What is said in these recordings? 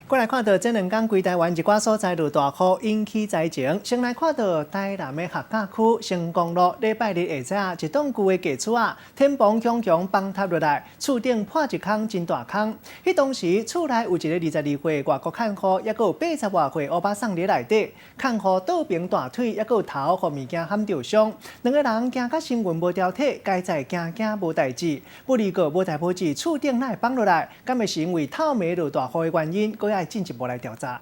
過來看到這兩工規台灣一寡所在落大雨，引起災情。先來看到台南的學甲區成功路，禮拜日下晝一棟舊的家厝仔，天棚雄雄崩塌落來，厝頂破一空真大空。彼當時厝內有一个22歲外國看護，抑閣有80外歲歐巴桑佇內底，看護倒爿大腿，抑閣有頭予物件撼著傷，兩个人驚甲神魂無條體，該在驚驚無代誌。不離過無代無誌，厝頂哪會崩落來？敢會是因為透暝落大雨的原因？閣愛進一步來調查。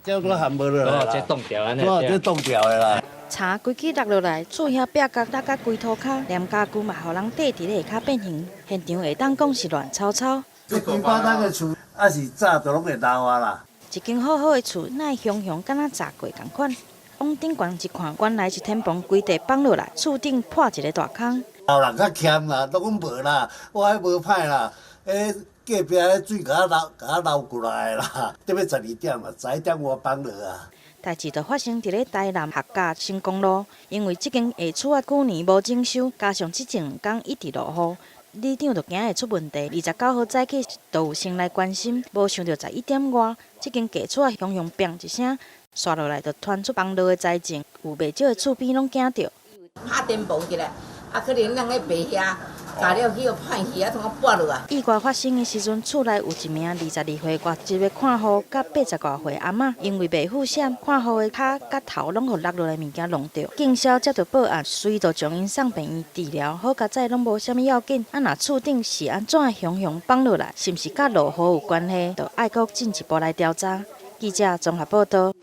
這都冚無落來啦，這凍掉按呢，這凍掉的啦。柴規支落落來，厝遐壁角落甲規塗跤，連家具嘛予人綴佇咧下跤變形，現場會當講是亂糟糟。這幾百棟的厝，抑是早就攏會漏啊啦。一間好好的厝，哪會雄雄敢若炸過仝款？往頂懸一看，原來是天棚規塊崩落來，厝頂破一個大空。老人較儉啦，攏講無啦，我彼無歹啦，彼隔壁彼水共我流，共我流過來啦，得欲12點啊，11點外崩落啊。代誌就發生佇咧台南學甲成功路，因為這間下厝仔舊年無整修，加上這兩工一直落雨，里長就驚會出問題。29號早起就有先來關心，無想著11點外，這間家厝仔雄雄砰一聲，紲落來就傳出崩落的災情，有袂少的厝邊攏驚著。拍電報起來，啊，可能咱咧白遐。加了去予判去，啊，通啊撥落啊！意外發生的時陣，厝內有一名22歲外籍的看護，佮80外歲阿嬤，因為袂付險，看護的跤佮頭攏予落落來物件弄著。警消接著報案，隨就將𪜶送病院治療。好佳哉攏無啥物要緊。啊，若厝頂是按怎會雄雄崩落來，是毋是佮落雨有關係？就愛閣進一步來調查。記者綜合報道。